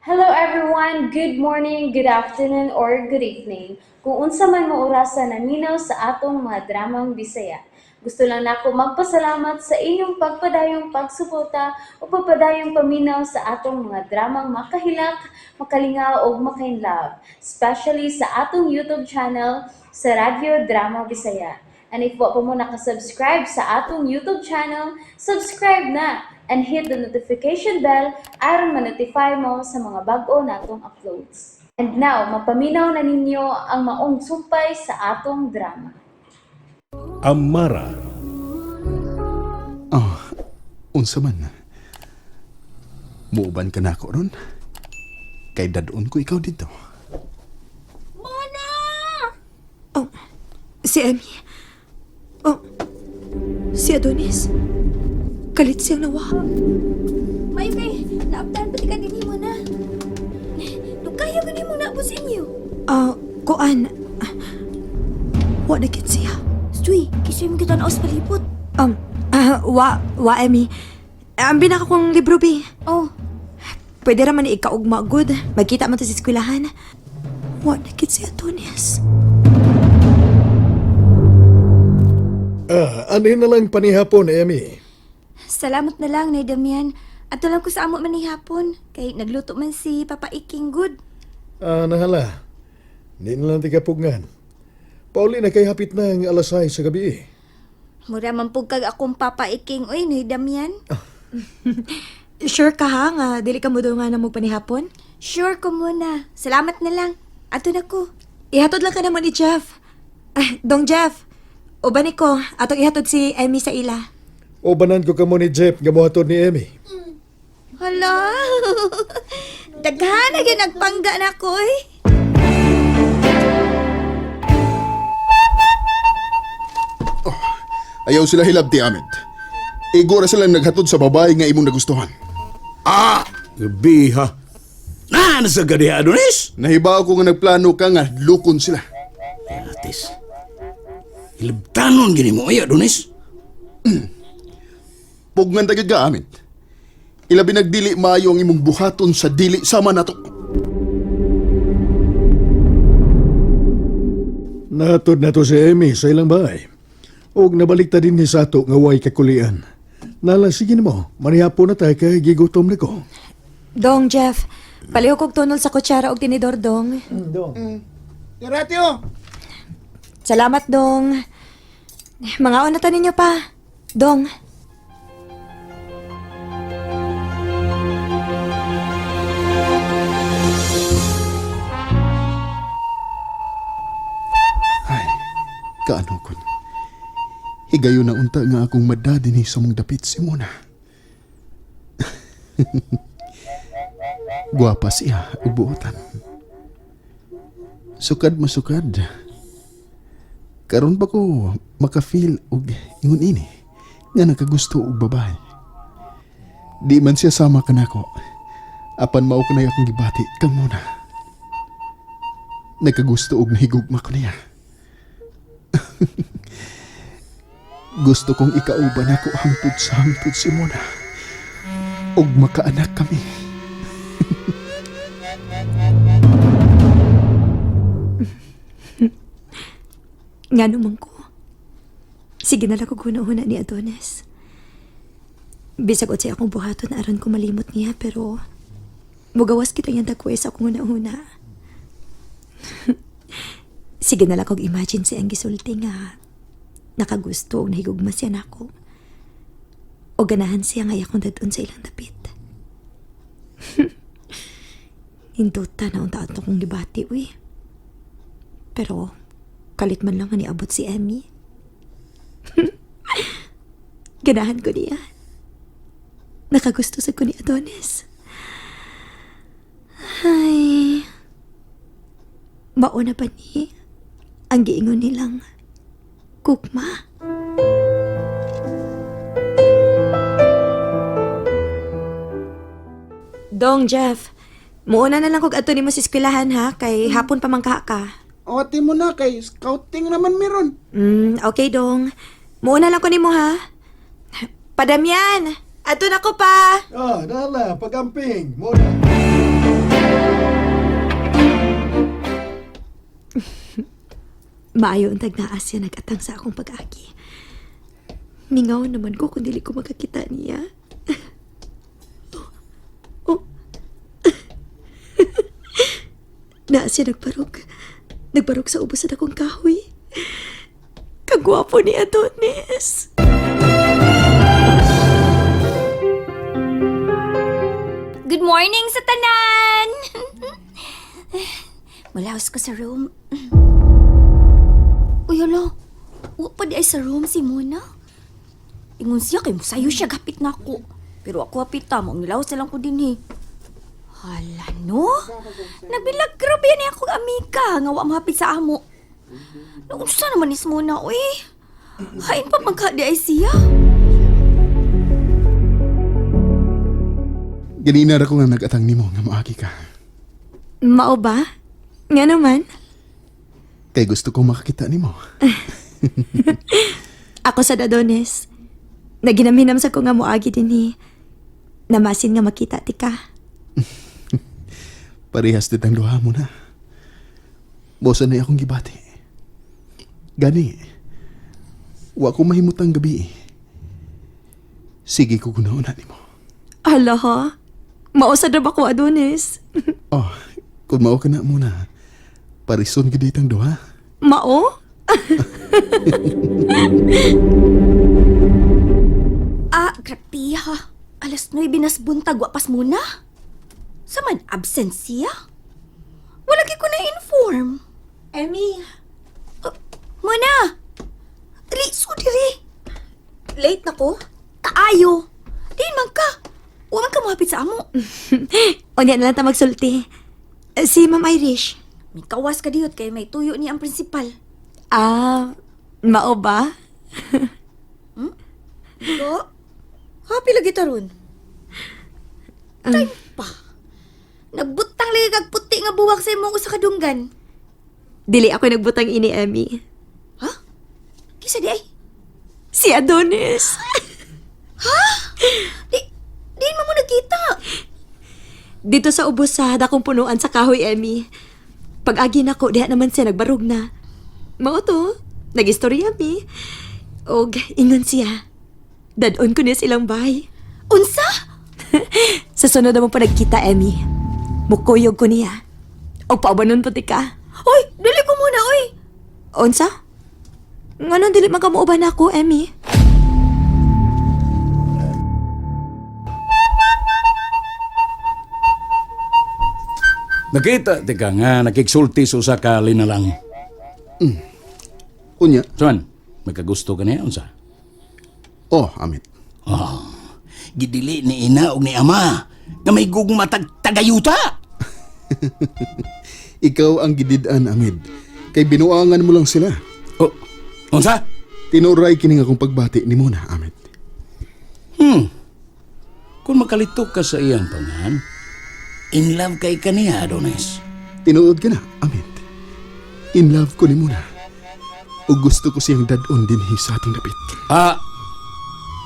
Hello everyone! Good morning, good afternoon, or good evening. Kung unsa man mo orasa naminaw sa atong mga dramang Bisaya. Gusto lang nako magpasalamat sa inyong pagpadayong pagsuporta o pagpadayong paminaw sa atong mga dramang makahilak, makalingaw ug makainlove, especially sa atong YouTube channel sa Radyo Drama Bisaya. And if wa pa mo nakasubscribe sa atong YouTube channel, subscribe na and hit the notification bell aron ma-notify mo sa mga bag-o natong uploads. And now, mapaminaw na ninyo ang maong sumpay sa atong drama. Amara. Oh, unsa man. Muuban ka na ako ron. Kay dadon ko ikaw dito. Mona! Oh, si Emmy. Oh, si Adonis. Kalit siyang nawa. May kay, naabdan pati ka din mo na. Dugaya ko nimo naabot sa inyo. Ah, kuan. Ah, wa na gid siya. Stoy, kisay mo kita naos palipot. Wa, Emmy. Ang binaka kong libro, bi. Oh, Pwede raman ni ikaugma, good. Magkita man to sa eskwelahan. Wa na gid si Adonis. Ah, anhin na lang panihapon, Emmy. Salamat na lang, Nay Damian. Ato lang ko sa amo man ni hapon. Kay nagluto man si Papa Iking good. Ah, nahala. Di na lang tikapugngan. Pauli na kay hapit na ang alas 6 sa gabi. Eh. Mura man pug kag akong Papa Iking oy, Nay Damian. Sure ka ha nga dili ka mo daw nga na magpanihapon? Sure ko muna. Salamat na lang. Ato na ko. Ihatod lang ka naman ni Jeff. Ah, Dong Jeff, uban ko, atong ihatod si Emmy sa ila. O banan ko kamo ni Jeff nga mohatod ni Emmy. Hala. Daghan na gyud nagpangga na ko eh. Ayaw sila hilabti, Ahmed. Igora sila naghatod sa babae nga imong nagustuhan. Ah! Gabi ha. Na, nasa gadi Adonis? Nahibaw ko nga nagplano ka nga lukon sila. Atis. Hilabtanon gini mo ay Adonis. Pugnan ta gyud ka, Ahmed. Ilabi nagdili maayo ang imong buhaton sa dili sama nato. Nahatod na to si Emmy sa ilang bahay. Og nabalik ta din ni Sato nga way kakulian. Nala, sige na mo. Manihapon na tayo kay gigutom na ko. Dong Jeff, palihog kog tunol sa kutsara og tinidor, Dong. Dong. Diretyo! Salamat, Dong. Mga na ta ninyo pa. Dong. Ay, kaano kon. Higayon na unta nga akong madadini sa mong dapit si Mona. Guwapa siya ug buotan. Sukad masukad. Karon pa ko maka-feel og ingon ini nga nakagusto og babae. Di man siya sama kanako. Apan mao kanay akong gibati kang Mona. Nakagusto og nahigugma ko niya. Gusto kong ikauban ako hangtod sa hangtod si Mona. Og makaanak kami. Nga naman ko. Sige na lang ko huna-huna ni Adonis. Bisag utsay akong buhaton aron ko malimot niya pero mugawas kita niyang dagway sa akong huna-huna. Sige na lang kog imagine siyang gisulti nga nakagusto og nahigugma siya nako. O ganahan siya nga akong dadon sa ilang dapit. Hinduta na unta ato kong gibati, uy. Pero kalit man lang nga niabot si Emmy. Ganahan ko niya. Nakagusto sa ko ni Adonis. Ay. Mauna ba ni ang giingon nilang kukma? Dong, Jeff. Muuna na lang kog ato nimo sa eskwelahan ha, kay hapon pa man ka ka. O, ati mo na kay scouting naman meron. Okay, Dong. Muuna lang ko nimo ha. Padamyan! Ato na ko pa! Ah, nala, pagamping. Mona. Maayo untag naa siya nag-atang sa akong pag-agi. Mingaw naman ko kung dili ko makakita niya. Oh. Oh. Naa siya nagbarog. Nagbarog sa ubos sa dakong kahoy. Kagwapo ni Adonis. Good morning sa tanan! Mulaos ko sa room. Uy, hala. Wa pa di ay sa room si Mona. Ingon siya kay musayo siya gapit na ako. Pero ako hapit ta, maong nilaos na lang ko din eh. Hala no? Nagbilag grabe ni akong amiga nga wa mahapit sa amo. Naunsa naman is Mona, uy. Hain pa man ka di ay siya. Ganina ra ko nga nag-atang nimo nga moagi ka. Mao ba? Nga naman. Kay gusto ko makakita nimo. Ako sa Adonis. Naginamhinam sa ko nga moagi dinhi. Namasin nga makita ti ka. Parehas dit ang duha mo na. Bosa na akong gibati. Gani, wa ko mahimutang gabi. Sige ko gunaon na nimo. Hala ha? Mao sa ba ko, Adonis? Oh, kung mao ka na muna, parison gid ang duha. Mao? Ah, grabe ha. 9:00 nas buntag, wa pas muna. Saman absent siya? Wala kay ko na-inform. Emmy, Muna! Dali, so diri. late na ko. Kaayo. Diin man ka. Wa man ka mohapit sa amo. Unya na lang ta magsulti. Eh, si Ma'am Irish. May kawas ka diyot kay may tuyo ni ang prinsipal. Ah, mao ba? Ko? Happy lagi taron. Time pa. Nagbutang lagi kag puti nga buwak sa imong usa ka dunggan. Dili ako nagbutang ini, Emmy. Ha? Kisa di ay? Si Adonis. Di, diin man mo nagkita. Dito sa ubos sa dakong punuan sa kahoy, Emmy. Pag-agi nako, diha naman siya nagbarog na. Mao to, nag-istorya mi. Og ingon siya. Dadon ko niya silang bay. Unsa? Sa sunod na mo pa nagkita, Emmy. Mukuyog ko niya. Og paubanon pati ka. Oy, dali ko muna, oy. Unsa? Nganong dili man ka muuban ako, Emmy? Nakita ti ka nga nakigsulti sa usa ka linalang. Unya, Suman, magkagusto ka niya unsa? oh, Amit. Oh, gidili ni ina og ni ama nga may gugmatag tagayuta. Ikaw ang gidid-an, Amid. Kay binuangan mo lang sila. Oh, unsa? Tinuray kining akong pagbati ni Mona, Amit. Kung makalito ka sa iyang pangan, in love kay kaniya, Adonis. Tinuod ka na, Amit. In love ko ni Mona. O gusto ko siyang dadon dinhi sa ating dapit. Ah,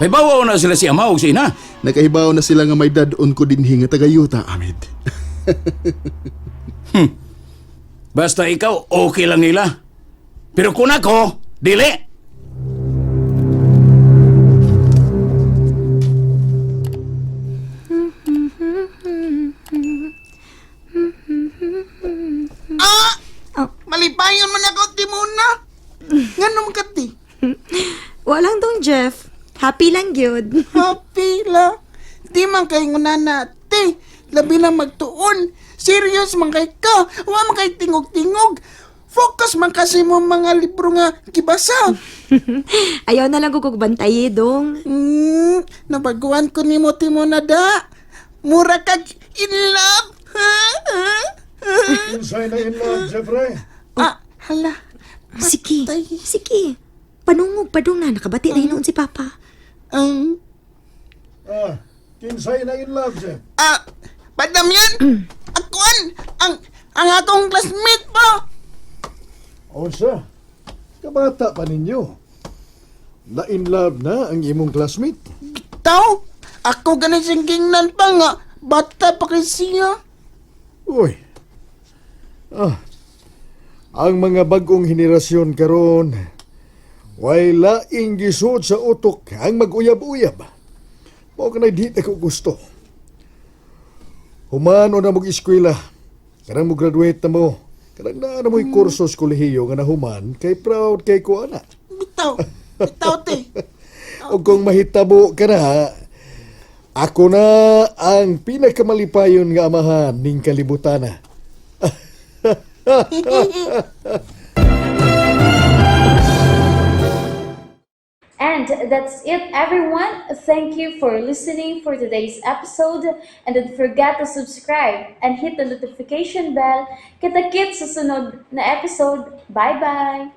may bawa na sila si ama o si ina. Nakahibaw na sila nga may dadon ko dinhi nga tagayuta, Amit. Basta ikaw, okay lang nila. Pero kung ako, dili. Ah! Oh. Malipayon man ako ti muna. Ngano man ka ti? Walang dong, Jeff. Happy lang gyud. Happy la. Di man kay ngunana ti. Labi na magtuon. Serious man kay ka. Wa man kay tingog-tingog. Focus man kasi mo mga libro nga gibasa. Ayaw na lang ko kog bantayi, dong. Nabaguan ko nimo ti muna da. Mura kag in love. Inside na in love, Jeffrey. Ah, hala. Sige. Patay. Sige. Panungog pa dong na. Nakabati na hinuon si Papa. Ah, kinsay na in love, Jeff. Ah, Padam yan. Akuan, ang akong classmate po. Unsa? Kabata pa ninyo. Na in love na ang imong classmate. Tao, ako ganin siyang gingnan pa nga. Bata pa kay siya. Uy. Ah. Ang mga bagong henerasyon karon way laing gisuod sa utok ang mag-uyab-uyab. Mao kanay di na ko gusto. Human o na mong eskwela, kanang mo graduate na mo, kanang naa na mo'y kurso sa kolehiyo nga nahuman, kay proud kay ko ana. Bitaw. Bitaw, te. O kung mahitabo ka na, ako na ang pinakamalipayon nga amahan ning kalibutana. And that's it, everyone. Thank you for listening for today's episode. And don't forget to subscribe and hit the notification bell. Kita-kits sa sunod na episode. Bye-bye!